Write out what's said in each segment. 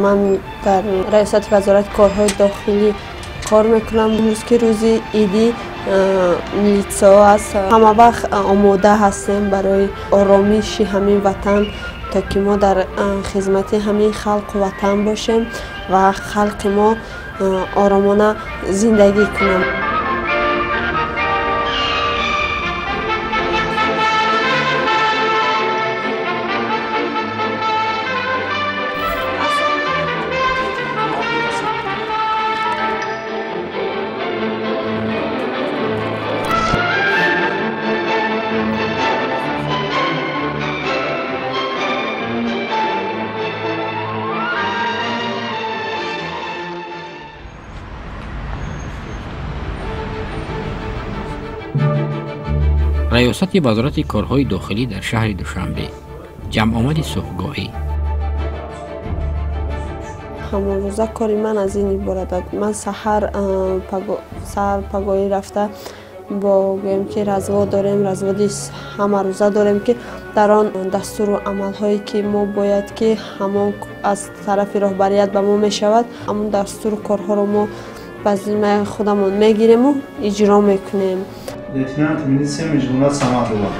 Ман дар раёсати вазорати корҳои дохилӣ кор мекунам. Имрӯз ки рӯзи иди милитсияҳо аст, ҳама вақт омода ҳастем барои оромиши ҳамин ватан, то ки мо дар хизмати ҳамин халқу ватан бошем ва халқи мо оромона зиндагӣ кунанд. Раёсати вазорати корҳои дохилӣ дар шаҳри Душанбе. Ҷамъомади субҳгоҳӣ. Ҳамарӯза кори ман аз ин иборат аст. Ман саҳар пагоҳӣ рафта бо гӯем ки развод дорем, разводи ҳамарӯза дорем, ки дар он дастуру амалҳое ки мо бояд ки ҳамон аз тарафи роҳбарият ба мо мешавад, ҳамон дастуру корҳоро мо ба зиммаи худамон мегирему иҷро мекунем. Лейтенант милиция Мижгона Самадова,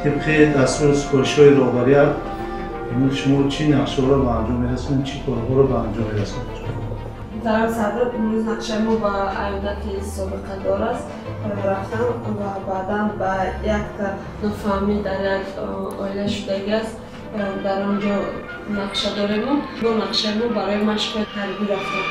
тибқи дастуру супоришҳои роҳбарият имрӯз шумо чӣ нақшаҳоро ба анҷом мерасонед, чӣ корҳоро ба анҷом мерасонед? Муҳтарам сардор, имрӯз нақшаи мо ба аёдати собиқадор аст рафтан ва баъдан ба як нофаҳмӣ дар як оила шудагӣ аст. Дар он ҷо нақша дорему бо нақшаи мо барои машқи ҳарбӣ рафтан.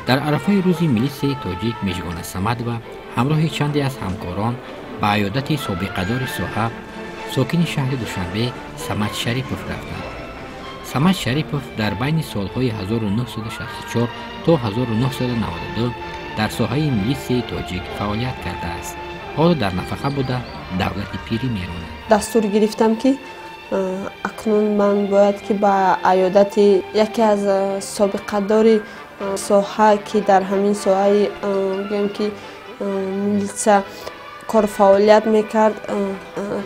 Дар арафаи рӯзи милитсияи тоҷик Мижгона Самадова ҳамроҳи чанде аз ҳамкорон ба аёдати собиқадори соҳа, сокини шаҳри Душанбе Самад Шарипов рафтанд. Самад Шарипов дар байни солҳои 1964 то 1992 дар соҳаи милитсияи тоҷик фаъолият кардааст. Ҳоло дар нафақа буда давлати пирӣ меронад. Дастур гирифтам ки акнун ман бояд ки ба аёдати яке аз собиқадори соҳа, ки дар ҳамин соҳаи гӯем ки милитсия кор фаъолият мекард,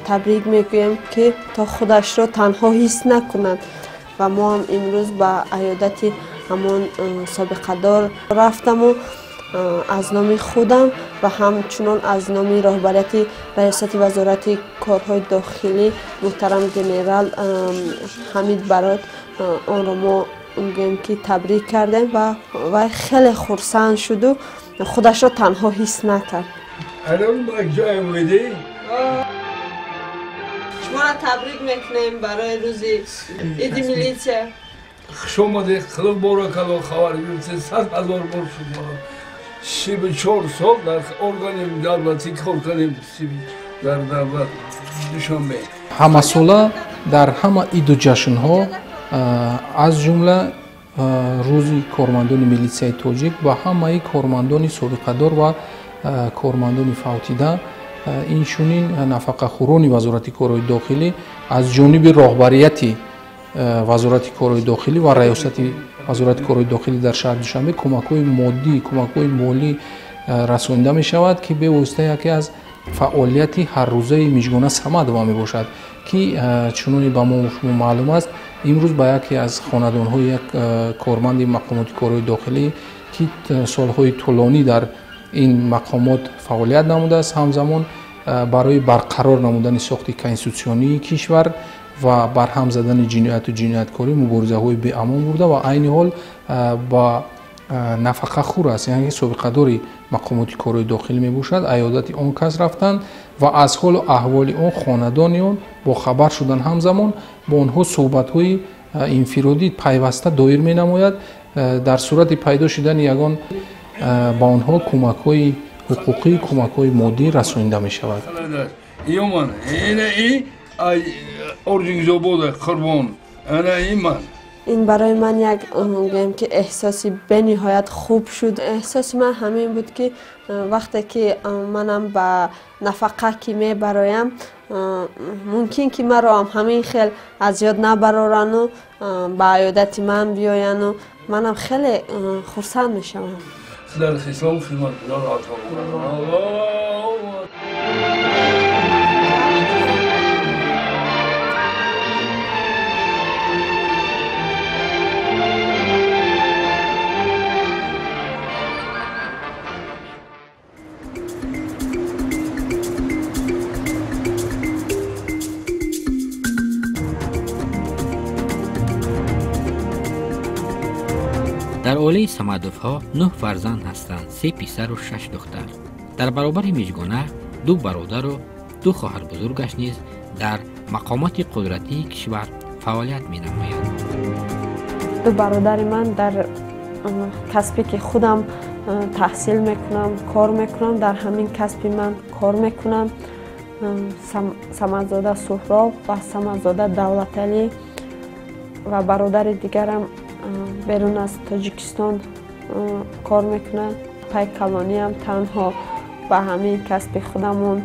табрик мегӯем ки то худашро танҳо ҳис накунад. Ва мо ҳам имрӯз ба аёдати ҳамон собиқадор рафтаму аз номи худам ва ҳамчунон аз номи роҳбарияти раёсати вазорати корҳои дохилӣ муҳтарам генерал Ҳамид Барот онро мо гӯем ки табрик кардем ва вай хеле хурсанд шуду худашро танҳо ҳис накард. Шуморо табрик мекунем барои рӯзи иди милитсия. Хуш омадед, Худо боракалло, хабар гирифтед, 100,000 бор шуд. 34 сол дар органи давлатӣ кор кардем, дар давлат Душанбе. Ҳамасола дар ҳама иду ҷашнҳо, аз ҷумла рӯзи кормандони милитсияи тоҷик ва ҳамаи кормандони собиқадор ва кормандони фавтида, инчунин нафақахӯрони вазорати корҳои дохилӣ аз ҷониби роҳбарияти вазорати корҳои дохилӣ ва раёсати вазорати корҳои дохилӣ дар шаҳри Душанбе кӯмакҳои моддӣ, кӯмакҳои молӣ расонида мешавад, ки бевосита яке аз фаъолияти ҳаррӯзаи Мижгона Самадова мебошад, ки чуноне ба мо шумо маълум аст, имрӯз ба яке аз хонадонҳои як корманди мақомоти корҳои дохилӣ, ки солҳои тӯлонӣ дар ин мақомот фаъолият намудааст, ҳамзамон барои барқарор намудани сохти конститутсионии кишвар ва барҳам задани ҷинояту ҷинояткорӣ муборизаҳои беамон бурда ва айни ҳол ба нафақахӯр аст, яъне собиқадори мақомоти корҳои дохилӣ мебошад, аёдати он кас рафтанд ва аз ҳолу аҳволи он хонадони он бохабар шудан, ҳамзамон бо онҳо суҳбатҳои инфиродӣ пайваста доир менамояд. Дар сурати пайдо шудани ягон ба онҳо кӯмакҳои ҳуқуқӣ, кӯмакҳои моддӣ расонида мешавад. Ин барои ман як гӯем ки эҳсоси бениҳоят хуб шуд. Эҳсоси ман ҳамин буд ки вақте ки манам ба нафақа ки мебароям, мумкин ки маро ҳам ҳамин хел аз ёд набарорану ба аёдати ман биёяну манам хеле хурсанд мешавам. Дар ислом хидматгузор. Дар оилаи Самадовҳо 9 фарзанд ҳастанд, 3 писару 6 духтар. Дар баробари Мижгона 2 бародару 2 хоҳарбузургаш низ дар мақомоти қудратии кишвар фаъолият менамоянд. 2 бародари ман дар касбе ки худам таҳсил мекунам, кор мекунам, дар ҳамин касби ман кор мекунам. Самадзода Суҳроб ва Самадзода Давлаталӣ ва бародари дигарам берун аз Тоҷикистон кор мекунад. Пайкалониам танҳо ба ҳамин касби худамон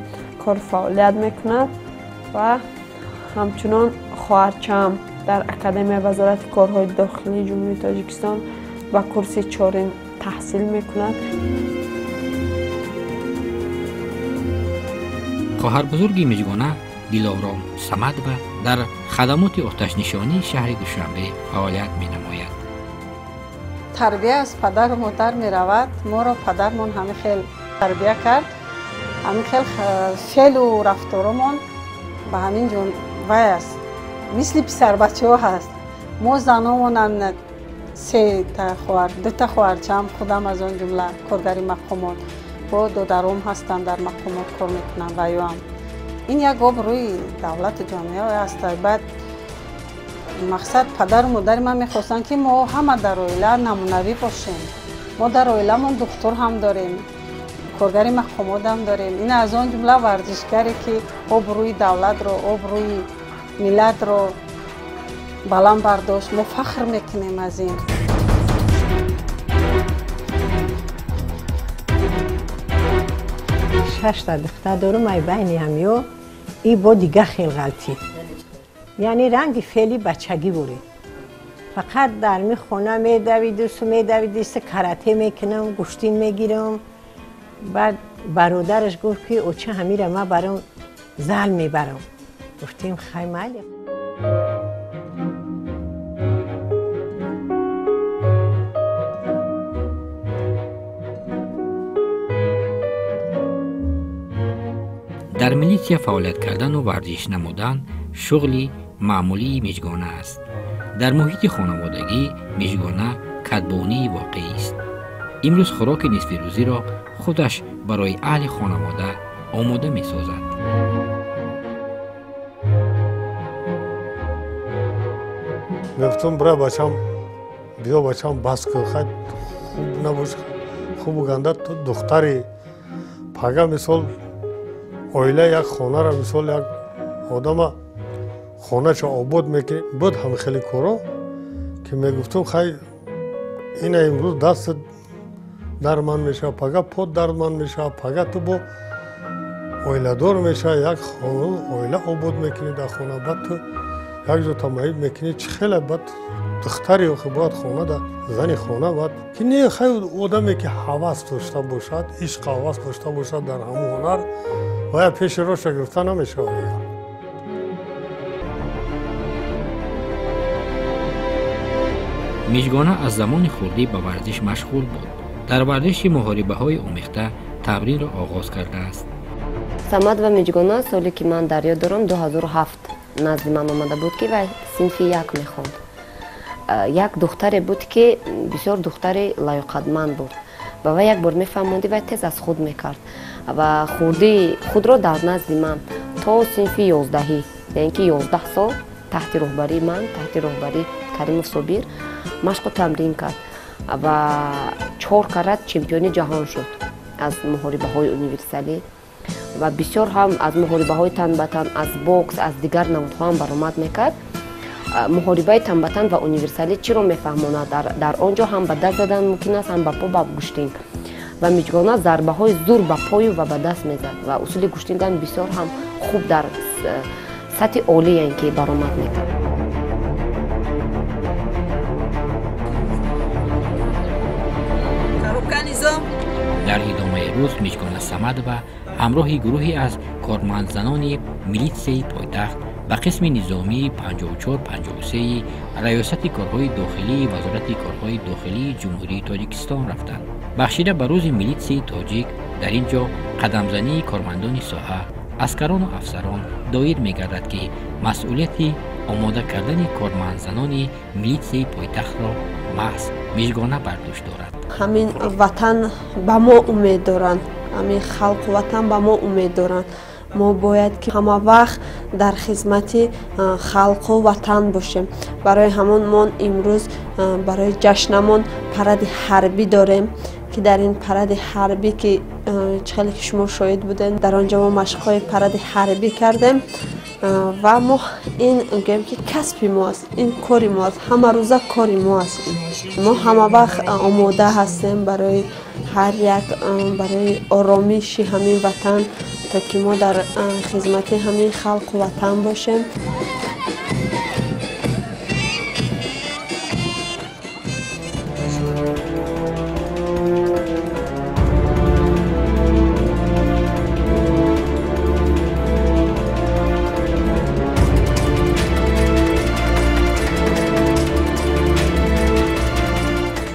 кор фаъолият мекунад ва ҳамчунон хоҳарчаам дар Академияи Вазорати корҳои дохилии Ҷумҳурии Тоҷикистон ба курси 4 таҳсил мекунад. Хоҳарбузурги Мижгона Дилором Самадова дар хадамоти оташнишонии шаҳри Душанбе фаъолият менамояд. Тарбия аз падару модар меравад. Моро падармон ҳамин хел тарбия кард, ҳамин хел феълу рафторумон ба ҳамин ҷон вай аст, мисли писарбачаҳо ҳаст. Мо заномонам 3 та хоҳар, 2 та хоҳарчаам, худам аз он ҷумла коргари мақомот, бо додаром ҳастанд дар мақомот кор мекунанд ва ёам. Ин як обрӯи давлату ҷомеа аст. Баъд мақсад падару модари ман мехостанд, ки мо ҳама дар оила намунавӣ бошем. Мо дар оиламон духтур ҳам дорем, коргари мақомот ҳам дорем. Ин аз он ҷумла варзишгаре, ки обрӯи давлатро, обрӯи миллатро баланд бардошт. Мо фахр мекунем аз ин. 6 та духтар дорум, ай байни ҳамё и бо дига хел ғалтид, яъне ранги феъли бачагӣ буред. Фақат дар ми хона медавидусу медавидист, карате мекунам, гӯштин мегирам. Баъд бародараш гуфт, ки оча, ҳамира ма баром зал мебарам. Гуфтем, хай, майли. Дар милитсия фаъолият кардану варзиш намудан шуғли маъмулии Мижгона аст. Дар муҳити хонаводагӣ Мижгона кадбонии воқеист. Имрӯз хӯроки нисфирӯзиро худаш барои аҳли хонавода омода месозад. Мегуфтам, бира бачам, биё бачам, бас кун, хай хуб набош, хубу ганда ту духтари пага, мисол оила як хонара, мисол як одама хоначо обод мекунӣ. Буд ҳам хеле коро, ки мегуфтам, хай, ина имрӯз дастат дарманд мешава, пага под дарманд мешава, пага ту бо оиладор мешава, як хона оила обод мекунӣ дар хона, баъд ту як ҷо тамаиб мекунӣ, чӣ хеле баъд духтари охи бояд хона да зани хона баъд ки не, хай, одаме ки ҳавас дошта бошад, ишқ ҳавас дошта бошад дар ҳамун ҳунар, вая пеши роша гирифта намешавад. Мижгона аз замони хурдӣ ба варзиш машғул буд. Дар варзиши муҳорибаҳои омехта тамринро оғоз кардааст. Самадова Мижгона соле ки ман дар ёд дорам, 2007 назди ман омада буд, ки вай синфи 1 мехонд. Як духтаре буд, ки бисёр духтари лаёқатманд буд. Ба вай як бор мефаҳмондӣ, вай тез аз худ мекард ва хурдии худро дар назди ман то синфи 11, яъне ки 11 сол таҳти роҳбарии ман, таҳти роҳбарии Каримов Собир машқу тамрин кард ва 4 карат чемпиони ҷаҳон шуд аз муҳорибаҳои универсалӣ ва бисёр ҳам аз муҳорибаҳои тан ба тан, аз бокс, аз дигар намудҳо ҳам баромад мекард. Муҳорибаи тан ба тан ва универсалӣ чиро мефаҳмонад? Дар он ҷо ҳам ба даст задан мумкин аст, ҳам ба по, ба гӯштинг. Ва Мижгона зарбаҳои зур ба пою ва ба даст мезад ва усули гӯштингам бисёр ҳам хуб дар сатҳи олӣ, яъне ки баромад мекард. Дар идомаи рӯз Мижгона Самадова ҳамроҳи гурӯҳе аз кормандзанони милитсияи пойтахт ба қисми низомии 54-53 Раёсати корҳои дохилии Вазорати корҳои дохилии Ҷумҳурии Тоҷикистон рафтанд. Бахшида ба рӯзи милитсияи тоҷик дар ин ҷо қадамзании кормандони соҳа, аскарону афсарон доир мегардад, ки масъулияти Омода кардани кормандзанони милитсияи пойтахтро маҳз Мижгона бар дӯш дорад. Ҳамин ватан ба мо умед доранд, ҳамин халқу ватан ба мо умед доранд. Мо бояд ки ҳама вақт дар хизмати халқу ватан бошем. Барои ҳамон мо имрӯз барои ҷашнамон паради ҳарбӣ дорем, ки дар ин паради ҳарбӣ, ки чӣ хеле ки шумо шоҳид будем, дар он ҷо мо машқҳои паради ҳарбӣ кардем ва мо ин гӯем ки касби мо аст, ин кори мо аст, ҳамарӯза кори мо аст. Мо ҳама вақт омода ҳастем барои ҳар як, барои оромиши ҳамин ватан, то ки мо дар хизмати ҳамин халқу ватан бошем.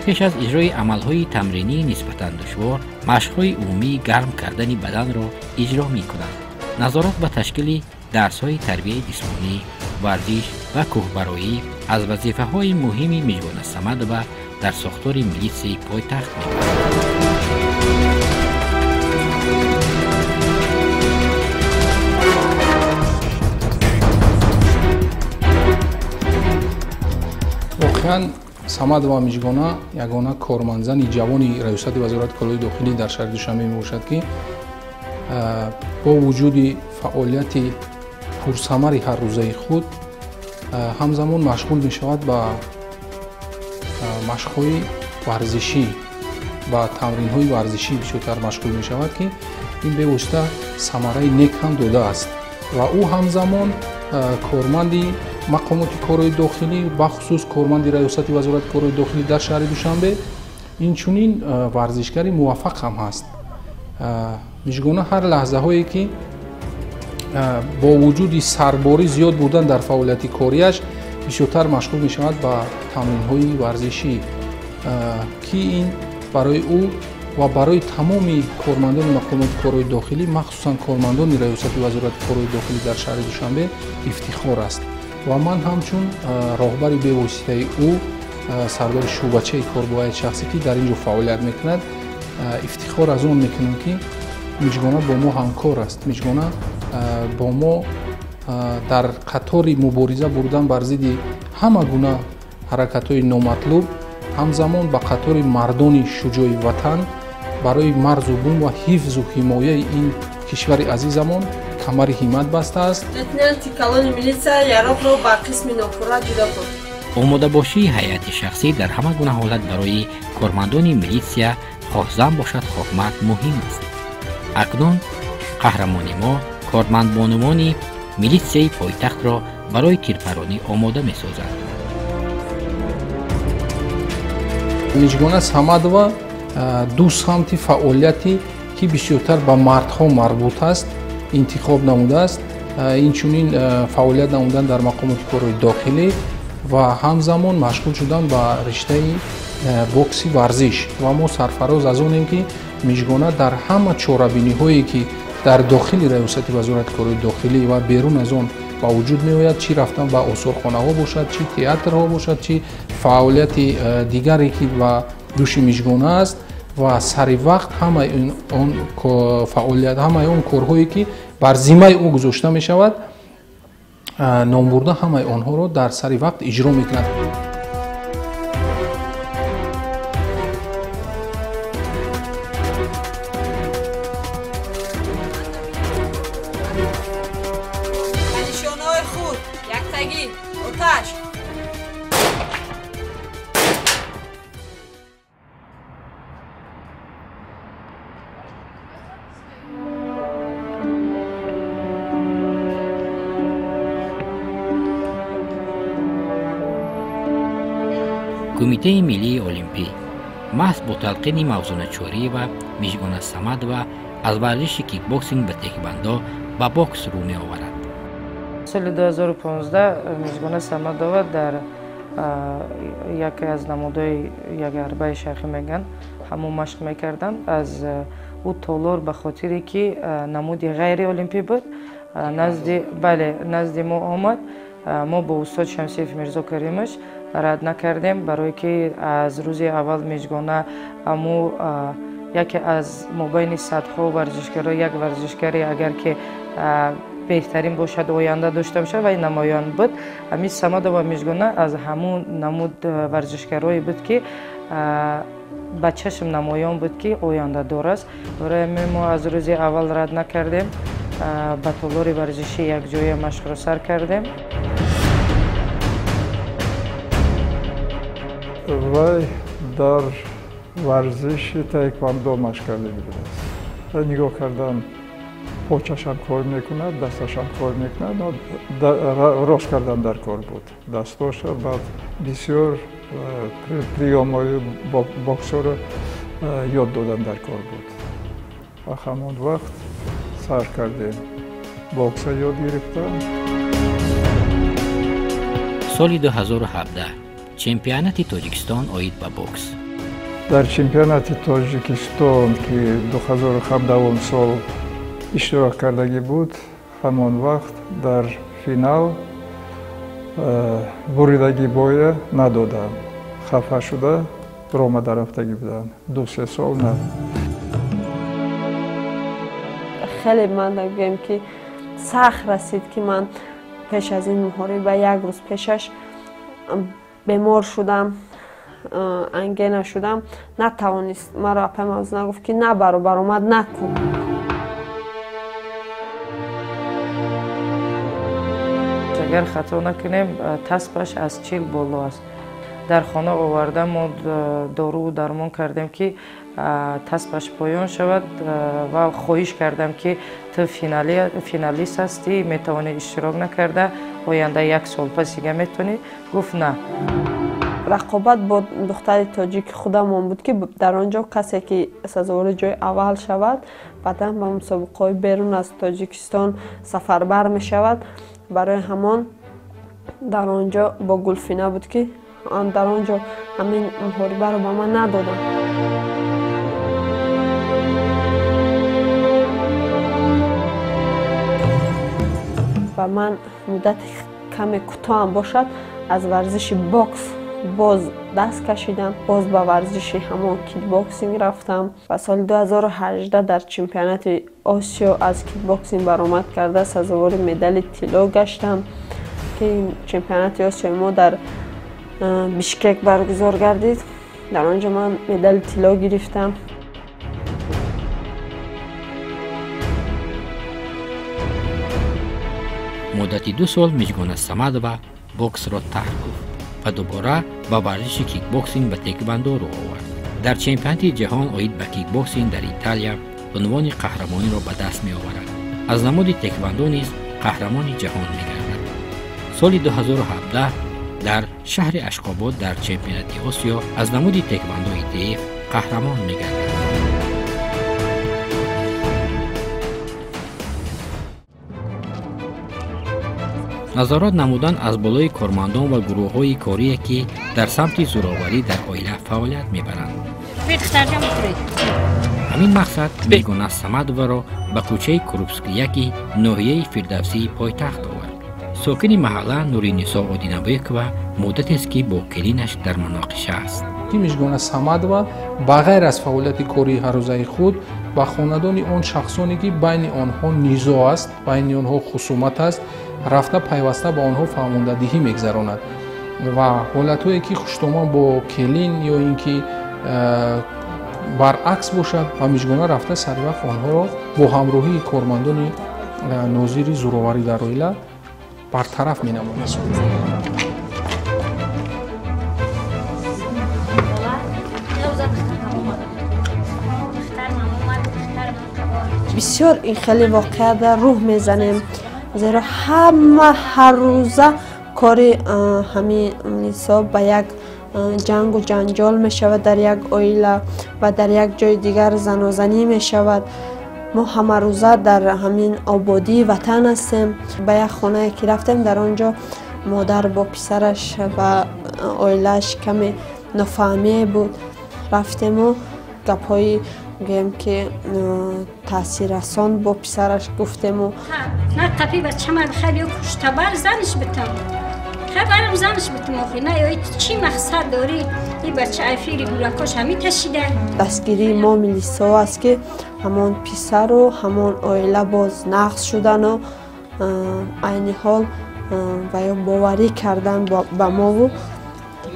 Пеш аз иҷрои амалҳои тамринии нисбатан душвор, машқҳои умумии гарм кардани баданро иҷро мекунанд. Назорат ба ташкили дарсҳои тарбияи ҷисмонӣ, варзиш ва кӯҳбароӣ аз вазифаҳои муҳими Мижгона Самадова дар сохтори милитсияи пойтахт мебошад. Воқеан Самадова Мижгона ягона кормандзани ҷавони раёсати вазорати корҳои дохилӣ дар шаҳри Душанбе мебошад, ки бо вуҷуди фаъолияти пурсамари ҳаррӯзаи худ ҳамзамон машғул мешавад ба машқҳои варзишӣ, ба тамринҳои варзишӣ бисёртар машғул мешавад, ки ин бевосита самараи нек ҳам додааст. Ва ӯ ҳамзамон корманди мақомоти корҳои дохилӣ, бахусус корманди раёсати вазорати корҳои дохилӣ дар шаҳри Душанбе, инчунин варзишгари муваффақ ҳам ҳаст. Мижгона ҳар лаҳзаҳое ки бо вуҷуди сарборӣ зиёд будан дар фаъолияти кориаш, бисёртар машғул мешавад ба тамринҳои варзишӣ, ки ин барои ӯ ва барои тамоми кормандони мақомоти корҳои дохилӣ, махсусан кормандони раёсати вазорати корҳои дохилӣ дар шаҳри Душанбе ифтихор аст. Ва ман ҳамчун роҳбари бевоситаи ӯ, сардори шӯъбачаи корбоҳаи шахсӣ, ки дар ин ҷо фаъолият мекунад, ифтихор аз он мекунам, ки Мижгона бо мо ҳамкор аст. Мижгона бо мо дар қатори мубориза бурдан бар зидди ҳама гуна ҳаракатҳои номатлуб, ҳамзамон ба қатори мардони шуҷои ватан барои марзу бум ва ҳифзу ҳимояи ин кишвари азизамон камари ҳиммат бастааст. Лейтенанти калони милитсия яроқро ба қисми нопурра ҷудо кун. Омодабошии ҳайати шахсӣ дар ҳама гуна ҳолат барои кормандони милитсия, хоҳ зан бошад, хоҳ мард, муҳим аст. Акнун қаҳрамони мо кормандбонувони милитсияи пойтахтро барои тирпаронӣ омода месозад. Мижгона Самадова ду самти фаъолияте ки бисёртар ба мардҳо марбут аст интихоб намудааст. Инчунин фаъолият намудан дар мақомоти корҳои дохилӣ ва ҳамзамон машғул шудан ба риштаи бокси варзиш. Ва мо сарфароз аз онем, ки Мижгона дар ҳама чорабиниҳое ки дар дохили раёсати вазорати корҳои дохилӣ ва берун аз он ба вуҷуд меояд, чӣ рафтан ба осорхонаҳо бошад, чӣ театрҳо бошад, чӣ фаъолияти дигаре ки ба дӯши Мижгона аст, ва сари вақт ҳамаи он фаъолият, ҳамаи он корҳое ки бар зиммаи ӯ гузошта мешавад, номбурда ҳамаи онҳоро дар сари вақт иҷро мекунад. Нишонаҳои худ яктагӣ оташ. Кумитаи миллии олимпӣ маҳз бо талқини Мавзуна Чориева, Мижгона Самадова аз варзиши кикбоксинг ва теквандо ба бокс рӯ меоварад. Соли 2015 Мижгона Самадова дар яке аз намудҳои як арбаи шарқӣ мегӯянд, ҳамон машқ мекарданд. Аз ӯ толор ба хотире ки намуди ғайриолимпӣ буд, назди мо омад. Мо бо устод Шамсиев Мирзо Каримович рад накардем, барое ки аз рӯзи аввал Мижгона аму яке аз мобайни садҳо варзишгаро як варзишгаре агар ки беҳтарин бошад, оянда дошта бошад, вай намоён буд. Ҳамин Самадова Мижгона аз ҳамун намуд варзишгарое буд, ки ба чашм намоён буд, ки ояндадор аст. Барои ҳамин мо аз рӯзи аввал рад накардем, ба толори варзишӣ якҷоя машқро сар кардем. Вай дар варзиши таеквондо машқ карда будааст. Нигоҳ кардан, почашам кор мекунад, дасташам кор мекунад, рост кардан дар кор буд. Дастоша баъд бисёр приёмҳои боксоро ёд додан дар кор буд. Ва ҳамон вақт сар кардем, бокса ёд гирифтам. Соли 2017 чемпионати Тоҷикистон оид ба бокс. Дар чемпионати Тоҷикистон, ки 2017 сол иштирок кардагӣ буд, ҳамон вақт дар финал буридагӣ боя надодам. Хафа шуда ромада рафтагӣ будам. 2-3 сол на. Хеле ман гӯем ки сахт расид, ки ман пеш аз ин муҳориба як рӯз пешаш бемор шудам, ангина шудам, натавонист. Маро апай Мавзуна гуфт, ки на баромад накун. Агар хато накунем, таспаш аз 40 боло аст. Дар хона оварда мо доруву дармон кардем, ки таспаш поён шавад, ва хоҳиш кардам, ки ту финалист ҳастӣ, метавонӣ иштирок накарда, оянда як сол пас дига метавонӣ. Гуфт на. Рақобат бо духтари тоҷики худамон буд, ки дар он ҷо касе ки сазовори ҷои аввал шавад, баъдан ба мусобиқаҳои берун аз Тоҷикистон сафарбар мешавад. Барои ҳамон дар он ҷо бо Гулфина буд, ки дар он ҷо ҳамин муҳорибаро ба ман надоданд. Ва ман муддати каме кӯтоҳам бошад аз варзиши бокс боз даст кашидам, боз ба варзиши ҳамон кикбоксинг рафтам ва соли 2018 дар чемпионати Осиё аз кикбоксинг баромад карда сазовори медали тилло гаштам, ки чемпионати Осиёи мо дар Бишкек баргузор гардид. Дар он ҷо ман медали тилло гирифтам. Муддати 2 сол Мижгона Самадова боксро тарк гуфт ва дубора ба варзиши кикбоксинг ва теквандо рӯ овард. Дар чемпионати ҷаҳон оид ба кикбоксинг дар Италия унвони қаҳрамониро ба даст меоварад. Аз намуди теквандо низ қаҳрамони ҷаҳон мегардад. Соли 2017 дар шаҳри Ашқобод дар чемпионати Осиё аз намуди теквандои ТФ қаҳрамон мегардад. Назорат намудан аз болои кормандон ва гурӯҳҳои корие, ки дар самти зӯроварӣ дар оила фаъолият мебаранд. Ҳамин мақсад Мижгона Самадоваро ба кӯчаи Крупскияки ноҳияи Фирдавсии пойтахт овард. Сокини маҳалла Нуринисо Одинабекова муддатест, ки бо келинаш дар муноқиша аст. Мижгона Самадова ба ғайр аз фаъолияти кории ҳаррӯзаи худ ба хонадони он шахсоне, ки байни онҳо низоъ аст, байни онҳо хусумат аст, рафта пайваста ба онҳо фаҳмондадиҳӣ мегзаронад ва ҳолатҳое, ки хуштомон бо келин ё ин ки баръакс бошад, ба Мижгона рафта саривақт онҳоро бо ҳамроҳии кормандони нозири зӯроварӣ дар оила бартараф менамояд. Бисёр ин хеле воқеа дар рӯҳ мезанем, зеро ҳама ҳаррӯза кори ҳамин нисо ба як ҷангу ҷанҷол мешавад дар як оила ва дар як ҷои дигар занозанӣ мешавад. Мо ҳамарӯза дар ҳамин ободии ватан ҳастем. Ба як хонае ки рафтем, дар он ҷо модар бо писараш ва оилааш каме нофаҳмие буд. Рафтему гапҳои гӯем ки таъсиррасон бо писараш гуфтему. На қапи бачамар хеле куштабар занаш битам. Хабарам занаш битам охи на ё чӣ мақсад дорӣ? И бача айфири гулакош ҳами ташида. Дастгирии мо милисаҳо аст ки ҳамон писару ҳамон оила боз нақс шудану айни ҳол ва ё боварӣ кардан ба мову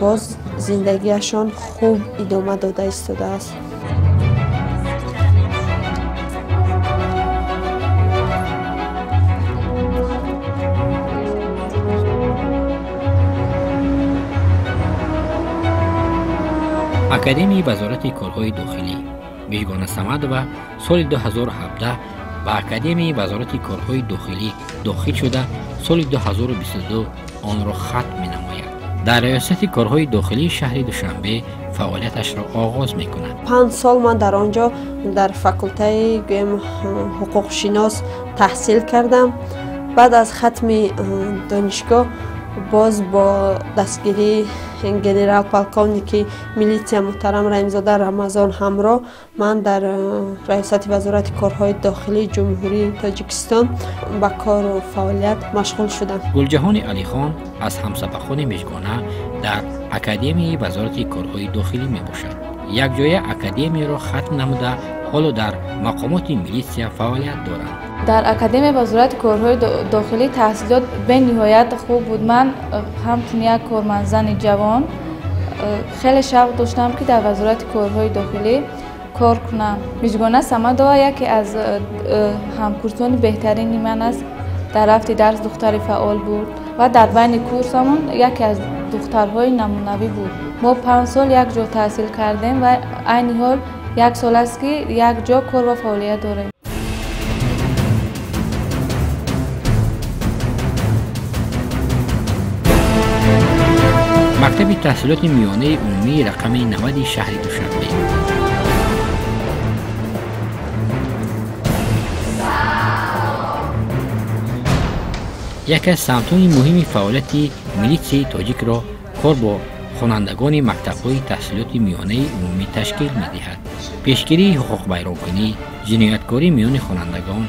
боз зиндагиашон хуб идома дода истодааст. Академияи Вазорати корҳои дохилӣ. Мижгона Самадова соли 2017 ба Академияи Вазорати корҳои дохилӣ дохил шуда, соли 2022 онро хатм менамояд. Дар риёсати корҳои дохилии шаҳри Душанбе фаъолияташро оғоз мекунад. 5 сол ман дар он ҷо дар факултаи гӯем ҳуқуқшинос таҳсил кардам. Баъд аз хатми донишгоҳ боз бо дастгирии генерал-полковники милитсия муҳтарам Раҳимзода Рамазон ҳамроҳ ман дар раёсати Вазорати корҳои дохилии Ҷумҳурии Тоҷикистон ба кору фаъолият машғул шудам. Гулҷаҳони Алихон аз ҳамсабақони Мижгона дар Академияи Вазорати корҳои дохилӣ мебошад. Якҷоя академияро хатм намуда, ҳоло дар мақомоти милитсия фаъолият доранд. Дар Академияи Вазорати корҳои дохилӣ таҳсилот бениҳоят хуб буд. Ман ҳамчун як кормандзани ҷавон хеле шавқ доштам, ки дар Вазорати корҳои дохилӣ кор кунам. Мижгона Самадова яке аз ҳамкурсони беҳтарини ман аст. Дар рафти дарс духтари фаъол буд ва дар байни курсамон яке аз духтарҳои намунавӣ буд. Мо 5 сол якҷо таҳсил кардем ва айни ҳол 1 сол аст, ки якҷо кор ва фаъолият дорем. Мактаби таҳсилоти миёнаи умумии рақами 90 шаҳри Душанбе. Яке аз самтҳои муҳими фаъолияти милитсияи тоҷикро кор бо хонандагони мактабҳои таҳсилоти миёнаи умумӣ ташкил медиҳад. Пешгирии ҳуқуқвайронкунӣ, ҷинояткорӣ миёни хонандагон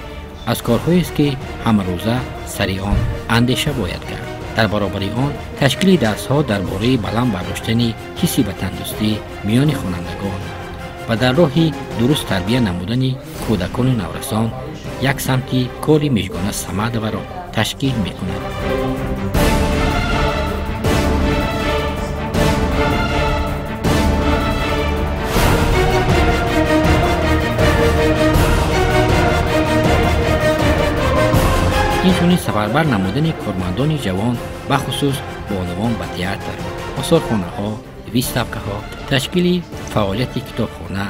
аз корҳоест, ки ҳамарӯза сари он андеша бояд кард. Дар баробари он ташкили дарсҳо дар бораи баланд бардоштани ҳисси ватандӯстӣ миёни хонандагон ва дар роҳи дуруст тарбия намудани кӯдакону наврасон як самти кори Мижгона Самадоваро ташкил мекунад. Инчунин сафарбар намудани кормандони ҷавон, бахусус бонувон ба театр, осорхонаҳо, виставкаҳо, ташкили фаъолияти китобхона,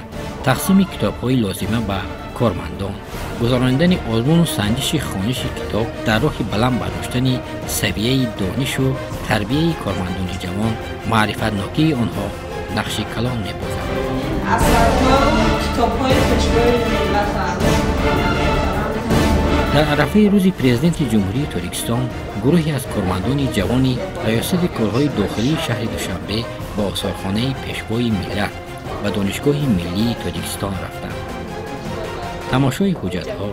тақсими китобҳои лозима ба кормандон, гузаронидани озмуну санҷиши хониши китоб дар роҳи баланд бардоштани савияи донишу тарбияи кормандони ҷавон, маърифатнокии онҳо нақши калон мебозад. Дар арафаи рӯзи президенти Ҷумҳурии Тоҷикистон гурӯҳе аз кормандони ҷавони риёсати корҳои дохилии шаҳри Душанбе ба осорхонаи Пешвои миллат ва Донишгоҳи миллии Тоҷикистон рафтанд. Тамошои ҳуҷҷатҳо,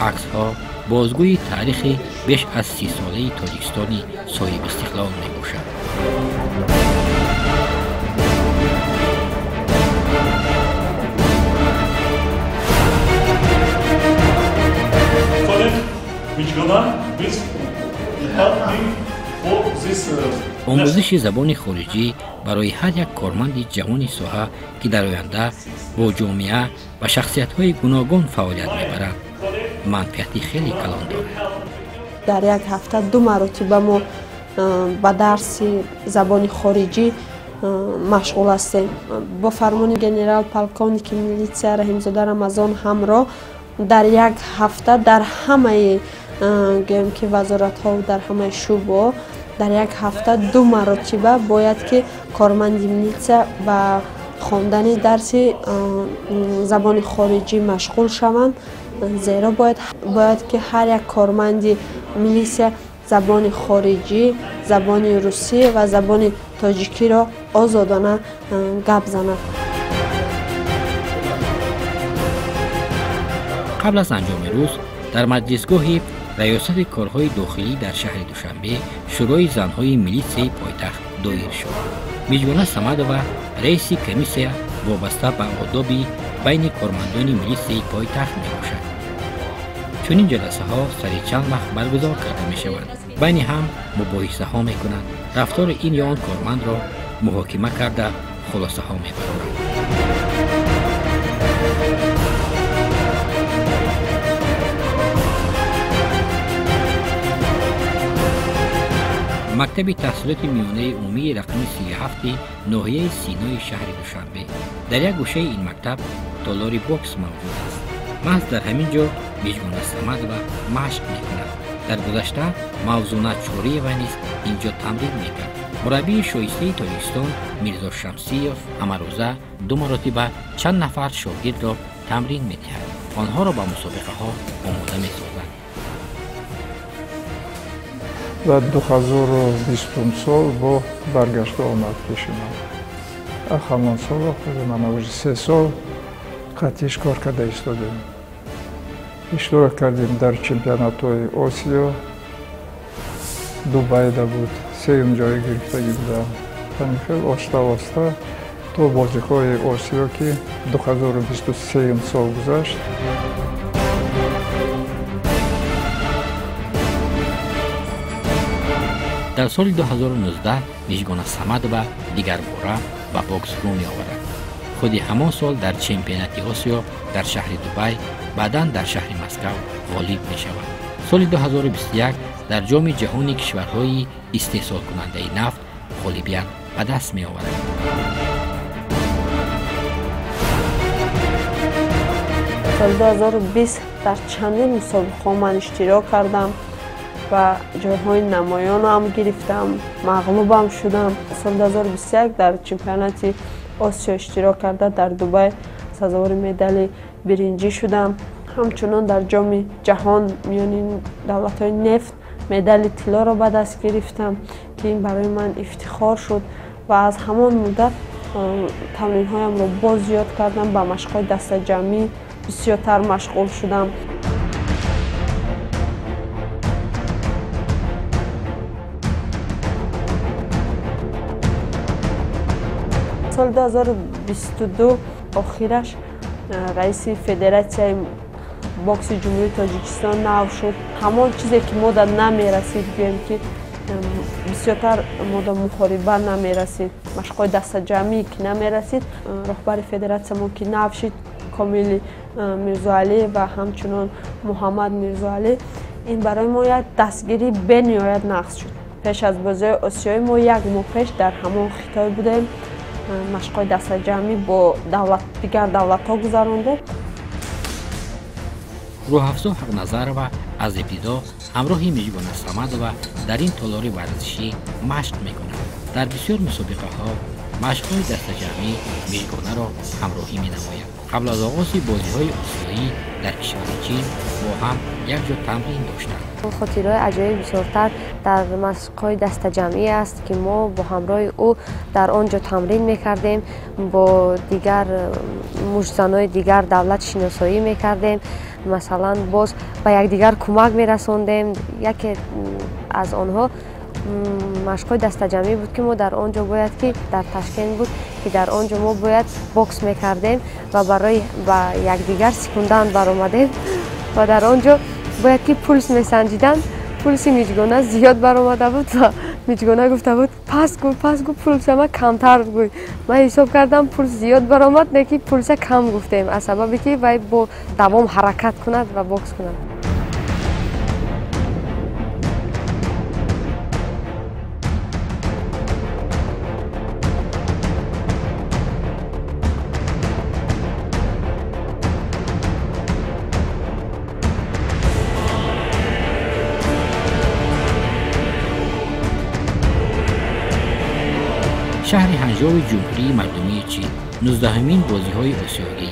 аксҳо бозгӯи таърихи беш аз 30-солаи Тоҷикистони соҳибистиқлол мебошад. Омӯзиши забони хориҷӣ барои ҳар як корманди ҷавони соҳа, ки дар оянда бо ҷомеа ва шахсиятҳои гуногун фаъолият мебарад, манфиати хеле калон дорад. Дар як ҳафта 2 маротиба мо ба дарси забони хориҷӣ машғул ҳастем. Бо фармони генерал-полковники милитсия Раҳимзода Рамазон ҳамроҳ дар як ҳафта дар ҳамаи гӯем ки вазоратҳо, дар ҳамаи шӯъбаҳо дар як ҳафта 2 маротиба бояд ки корманди милитсия ба хондани дарси забони хориҷӣ машғул шаванд, зеро бояд ки ҳар як корманди милитсия забони хориҷӣ, забони русӣ ва забони тоҷикиро озодона гап занад. Қабл аз анҷоми рӯз дар маҷлисгоҳи раёсати корҳои дохилӣ дар шаҳри Душанбе шӯрои занҳои милитсияи пойтахт доир шуд. Мижгона Самадова раиси комиссия вобаста ба одоби байни кормандони милитсияи пойтахт мебошад. Чунин ҷаласаҳо сари чанд вақт баргузор карда мешаванд. Байни ҳам мубоҳисаҳо мекунанд, рафтори ин ё он кормандро муҳокима карда хулосаҳо мебароранд. Мактаби таҳсилоти миёнаи умумии рақами 37 ноҳияи Синои шаҳри Душанбе. Дар як гӯшаи ин мактаб толори бокс мавҷуд аст. Маҳз дар ҳамин ҷо Мижгона Самадова машқ мекунад. Дар гузашта Мавзуна Чориева низ ин ҷо тамрин мекард. Мураббии шоистаи Тоҷикистон Мирзо Шамсиев ҳамарӯза 2 маротиба чанд нафар шогирдро тамрин медиҳад. Онҳоро ба мусобиқаҳо омода месозад. Ва 2020 сол бо баргашта омад пеши ман. Ҳамон сол ман уже 3 сол қатъиш кор карда истодем. Иштирок кардем дар чемпионатҳои Осиё, Дубайда буд, 3-юм ҷой гирифтагӣ будам. Ҳамин хел оста-оста то бозиҳои Осиё, ки 2023 сол гузашт. Дар соли 2019 Мижгона Самадова дигарбора ба бокс рӯ меоварад. Худи ҳамон сол дар чемпионати Осиё дар шаҳри Дубай, баъдан дар шаҳри Москав ғолиб мешавад. Соли 2021 дар ҷоми ҷаҳони кишварҳои истеҳсолкунандаи нафт ғолибият ба даст меоварад. Соли 2020 дар чандин мусобиқаҳо ман иштирок кардам ва ҷойҳои намоёнам гирифтам, мағлубам шудам. Соли 2021 дар чемпионати Осиё иштирок карда дар Дубай сазовори медали биринҷӣ шудам. Ҳамчунон дар ҷоми ҷаҳон миёни давлатҳои нефт медали тиллоро ба даст гирифтам, ки ин барои ман ифтихор шуд ва аз ҳамон муддат тамринҳоямро боз зиёд кардам, ба машқҳои дастаҷамъӣ бисёртар машғул шудам. Соли 2022 охираш раиси федератсияи бокси Ҷумҳурии Тоҷикистон нав шуд. Ҳамон чизе ки мода намерасид, гӯем ки бисёртар мода муҳориба намерасид, машқҳои дастаҷамъӣ ки намерасид, роҳбари федератсиямон ки нав шуд, Комили Мирзоалӣ ва ҳамчунон Муҳаммад Мирзоалӣ, ин барои мо як дастгирии бениҳоят нағз шуд. Пеш аз бозиҳои осиёӣ мо як моҳ пеш дар ҳамон Хитой будем, машқҳои дастаҷамъӣ бо дигар давлатҳо гузарондем. Рӯҳафзо Ҳақназарова аз ибтидо ҳамроҳи Мижгона Самадова дар ин толори варзишӣ машқ мекунад. Дар бисёр мусобиқаҳо машқҳои дастаҷамъӣ Мижгонаро ҳамроҳӣ менамояд. Қабл аз оғози бозиҳои осиёӣ дар кишвари Чин бо ҳам якҷо тамрин доштанд. Хотираҳои аҷоиб бисёртар дар машқҳои дастаҷамъӣ аст, ки мо бо ҳамроҳи ӯ дар он ҷо тамрин мекардем, бо дигар муштзанои дигар давлат шиносоӣ мекардем, масалан боз ба якдигар кӯмак мерасондем. Яке аз онҳо машқҳои дастаҷамъӣ буд, ки мо дар он ҷо бояд, ки дар Ташкент буд, ки дар он ҷо мо бояд бокс мекардем ва барои ба якдигар секундан баромадем ва дар он ҷо бояд ки пулс месанҷиданд. Пулси Мижгона зиёд баромада буд ва Мижгона гуфта буд: пас гӯй, пас гӯй, пулсама камтар гӯй. Ман ҳисоб кардам, пулс зиёд баромад, не ки пулса кам гуфтем, аз сабабе ки вай бо давом ҳаракат кунад ва бокс кунад. Шаҳри Ҳанжови Ҷумҳурии Мардумии Чин, 19-ҳамин бозиҳои осиёгӣ.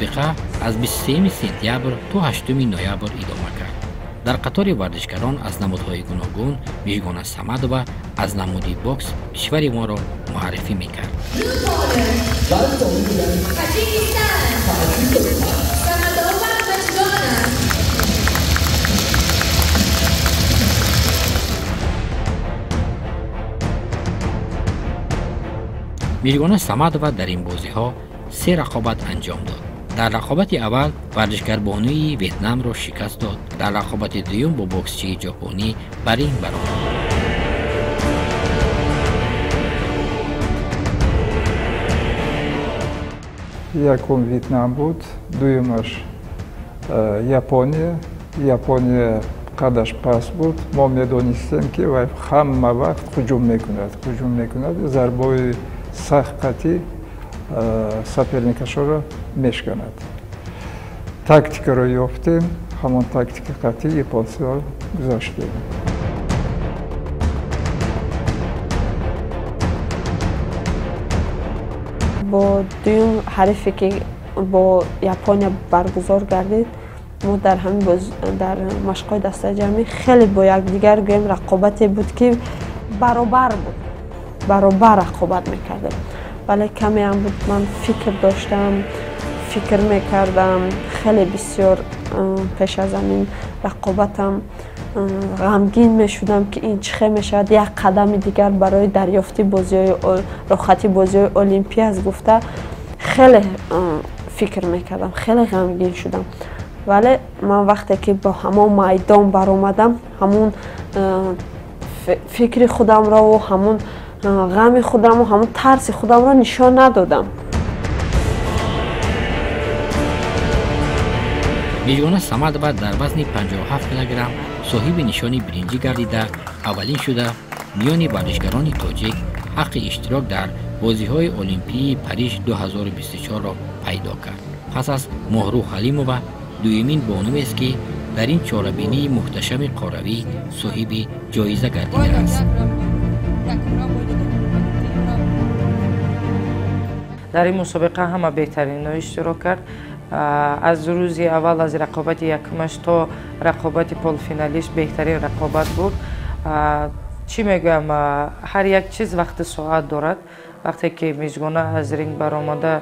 Мусобиқа аз 23 сентябр то 8 ноябр идома кард. Дар қатори варзишгарон аз намудҳои гуногун Мижгона Самадова аз намуди бокс кишвари моро муаррифӣ мекард. Мижгона Самадова дар ин бозиҳо се рақобат анҷом дод. Дар рақобати аввал варзишгарбонуи Ветнамро шикаст дод. Дар рақобати дуюм бо боксчии ҷопонӣ ба ринг баромад. Якум Ветнам буд, дуюмаш Япония. Япония қадаш паст буд. Мо медонистем, ки вай ҳама вақт ҳуҷум мекунад, ҳуҷум мекунад, зарбои сахт қатъӣ соперникашоро мешканад. Тактикаро ёфтем, ҳамон тактика қатъӣ японсиро гузаштем. Бо дуюм ҳарифе, ки бо Япония баргузор гардид, мо дар ҳамин дар машқҳои дастаҷамъӣ хеле бо якдигар гӯем рақобате буд, ки баробар буд, баробар рақобат мекардем. Вале камеам буд, ман фикр доштам, фикр мекардам, хеле бисёр пеш аз ҳамин рақобатам ғамгин мешудам, ки ин чӣ хел мешавад, як қадами дигар барои дарёфти бозиҳои рохати бозиҳои олимпӣ аст гуфта хеле фикр мекардам, хеле ғамгин шудам. Вале ман вақте ки бо ҳамон майдон баромадам, ҳамун фикри худамро, ҳамун ғами худамро, ҳамун тарси худамро нишон надодам. Мижгона Самадова дар вазни 57 килограмм соҳиби нишони биринҷӣ гардида, аввалин шуда миёни варзишгарони тоҷик ҳаққи иштирок дар бозиҳои олимпии Париж 2024-ро пайдо кард. Пас аз Моҳрӯ Ҳалимова дуюмин бонуест, ки дар ин чорабинии муҳташами қорравӣ соҳиби ҷоиза гардидааст. Дар ин мусобиқа ҳама беҳтаринҳо иштирок кард. Аз рӯзи аввал, аз рақобати якумаш то рақобати полуфиналиш беҳтарин рақобат буд. Чӣ мегӯям, ҳар як чиз вақти соат дорад. Вақте ки Мижгона аз ринг баромада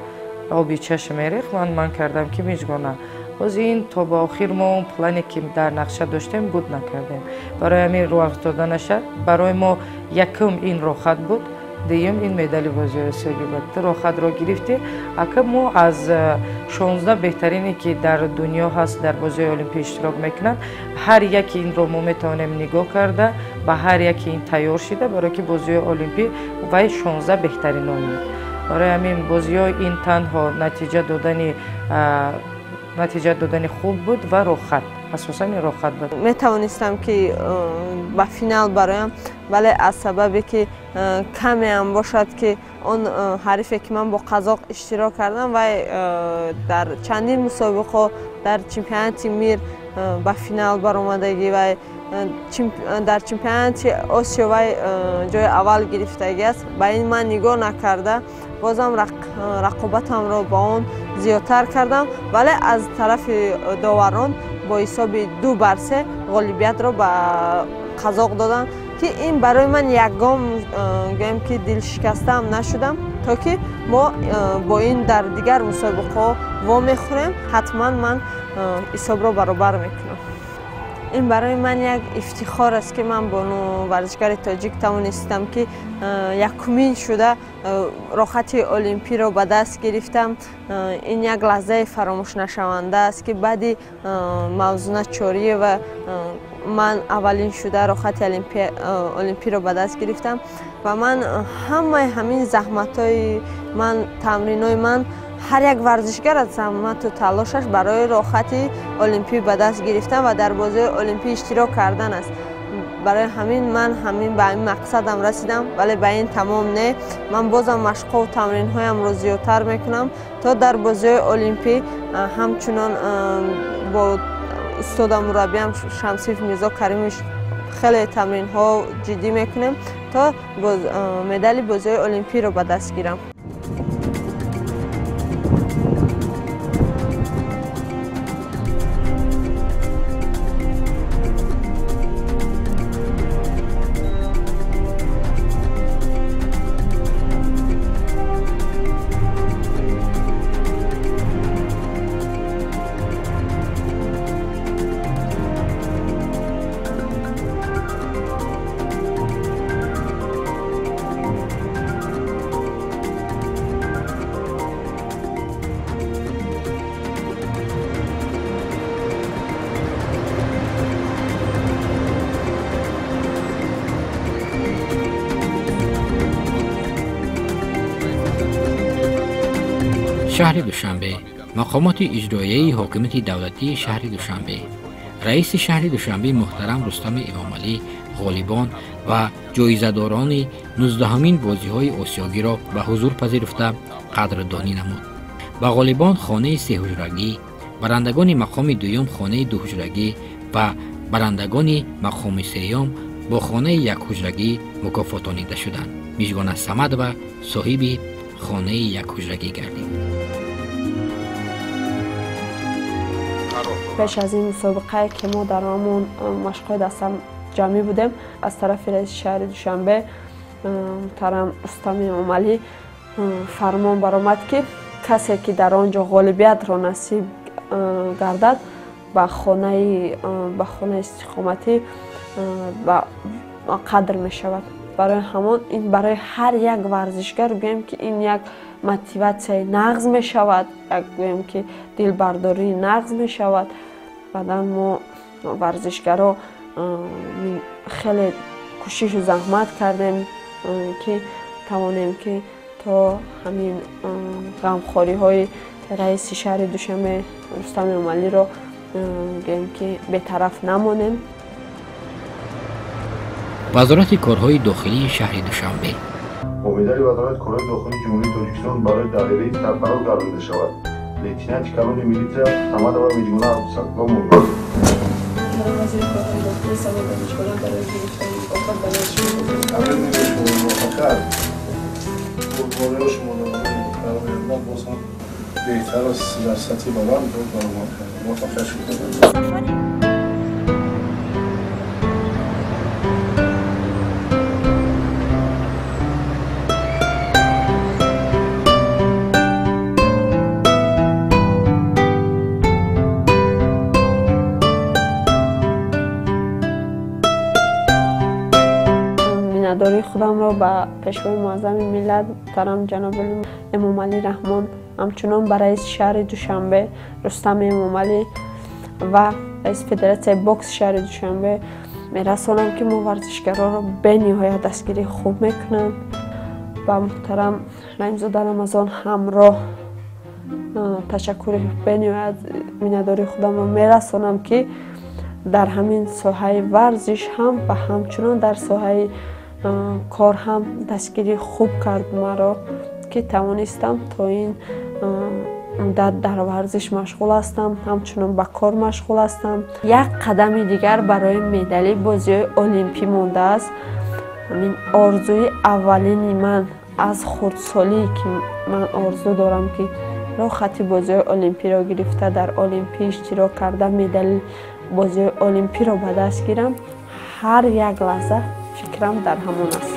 оби чашм мерехт, ман манъ кардам, ки Мижгона, боз ин то ба охир мо он плане ки дар нақша доштем буд накардем. Барои ҳамин рӯ афтода нашад. Барои мо якум ин рохат буд, дуюм ин медали бозиҳои осиёгӣ буд. Ту рохатро гирифтӣ. Ака мо аз 16 беҳтарине, ки дар дунё ҳаст, дар бозиҳои олимпӣ иштирок мекунанд, ҳар яки инро мо метавонем нигоҳ карда, ба ҳар яки ин тайёр шида, барои ки бозиҳои олимпӣ вай 16 беҳтаринон. Барои ҳамин бозиҳо ин танҳо натиҷа додани хуб буд ва рохат, асосан ин рохат буд. Метавонистам, ки ба финал бароям, вале аз сабабе ки камеам бошад, ки он ҳарифе ки ман бо қазоқ иштирок кардам, вай дар чандин мусобиқаҳо дар чемпионати мир ба финал баромадагӣ, вай дар чемпионати Осиё вай ҷои аввал гирифтагӣ аст. Ба ин ман нигоҳ накарда, бозам рақобатамро ба он зиёдтар кардам, вале аз тарафи доварон бо ҳисоби 2-3 ғолибиятро ба қазоқ додам, ки ин барои ман ягон гӯем ки дилшикастаам нашудам, то ки мо бо ин дар дигар мусобиқаҳо вомехӯрем, ҳатман ман ҳисобро баробар мекунам. Ин барои ман як ифтихор аст, ки ман бону варзишгари тоҷик тавонистам, ки якумин шуда рохати олимпиро ба даст гирифтам. Ин як лаҳзаи фаромӯшнашаванда аст, ки баъди Мавзуна Чориева ман аввалин шуда рохати олимпиро ба даст гирифтам ва ман ҳамаи ҳамин заҳматҳои ман, тамринҳои ман, ҳар як варзишгар аз заҳмату талошаш барои рохати олимпӣ ба даст гирифтан ва дар бозиҳои олимпӣ иштирок кардан аст. Барои ҳамин ман ҳамин ба ҳамин мақсадам расидам, вале ба ин тамом не. Ман бозам машқҳову тамринҳоямро зиёдтар мекунам, то дар бозиҳои олимпӣ ҳамчунон бо устодам мураббиам Шамсиев Мирзо Каримович хеле тамринҳо ҷиддӣ мекунем, то медали бозиҳои олимпиро ба даст гирам. Шаҳри Душанбе, мақомоти иҷроияи ҳокимияти давлатии шаҳри Душанбе, раиси шаҳри Душанбе муҳтарам Рустами Эмомалӣ ғолибон ва ҷоизадорони 19-ҳамин бозиҳои осиёгиро ба ҳузур пазируфта қадрдонӣ намуд. Ба ғолибон хонаи сеҳуҷрагӣ, барандагони мақоми дуюм хонаи дуҳуҷрагӣ ва барандагони мақоми сеюм бо хонаи якҳуҷрагӣ мукофотонида шуданд. Мижгона Самадова соҳиби хонаи якҳуҷрагӣ гардид. Пеш аз ин мусобиқае ки мо дар ҳамон машқҳои дастам ҷамъӣ будем, аз тарафи раиси шаҳри Душанбе муҳтарам Рустами Эмомалӣ фармон баромад, ки касе ки дар он ҷо ғолибиятро насиб гардад, ба хонаи истиқоматӣ қадр мешавад. Барои ҳамон ин барои ҳар як варзишгар гӯем ки ин як мотиватсияи нағз мешавад, як гӯем ки дилбардории нағз мешавад. Баъдан мо варзишгаро хеле кӯшишу заҳмат кардем, ки тавонем ки то ҳамин ғамхориҳои раиси шаҳри Душанбе Рустами Эмомалиро гӯем ки бетараф намонем. Вазорати корҳои дохилии шаҳри Душанбе. Бо медали Вазорати корҳои дохилии Ҷумҳурии Тоҷикистон барои далерӣ сарфароз гардонида шавад. Лейтенанти калони милитсия Самадова Мижгона Абдусаломова. Вазири корҳои дохилӣ Самадова Мижгона барои гирифтани мукофот ба назди шумо. Табрик мегӯям шуморо, муваффақият. Бурдбориҳо шуморо дар оянда боз ҳам беҳтар дар сатҳи баланд боз баромад кард. Муваффақият шуд. Миннатдории худамро ба пешвои муаззами миллат муҳтарам ҷаноби Эмомалӣ Раҳмон, ҳамчунон ба раиси шаҳри Душанбе Рустами Эмомалӣ ва раиси федератсияи бокси шаҳри Душанбе мерасонам, ки мо варзишгароро бениҳоят дастгирии хуб мекунанд. Ба муҳтарам Раҳимзода Рамазон ҳамроҳ ташаккури бениҳоят миннатдории худамро мерасонам, ки дар ҳамин соҳаи варзиш ҳам ва ҳамчунон дар соҳаи кор ҳам дастгирии хуб кард маро, ки тавонистам то ин муддат дар варзиш машғул ҳастам, ҳамчунон ба кор машғул ҳастам. Як қадами дигар барои медали бозиҳои олимпӣ мондааст. Ҳамин орзуи аввалини ман аз хурдсолӣ, ки ман орзу дорам, ки роҳхати бозиҳои олимпиро гирифта, дар олимпӣ иштирок карда, медали бозиҳои олимпиро ба даст гирам, ҳар як лаҳза фикрам дар ҳамон аст.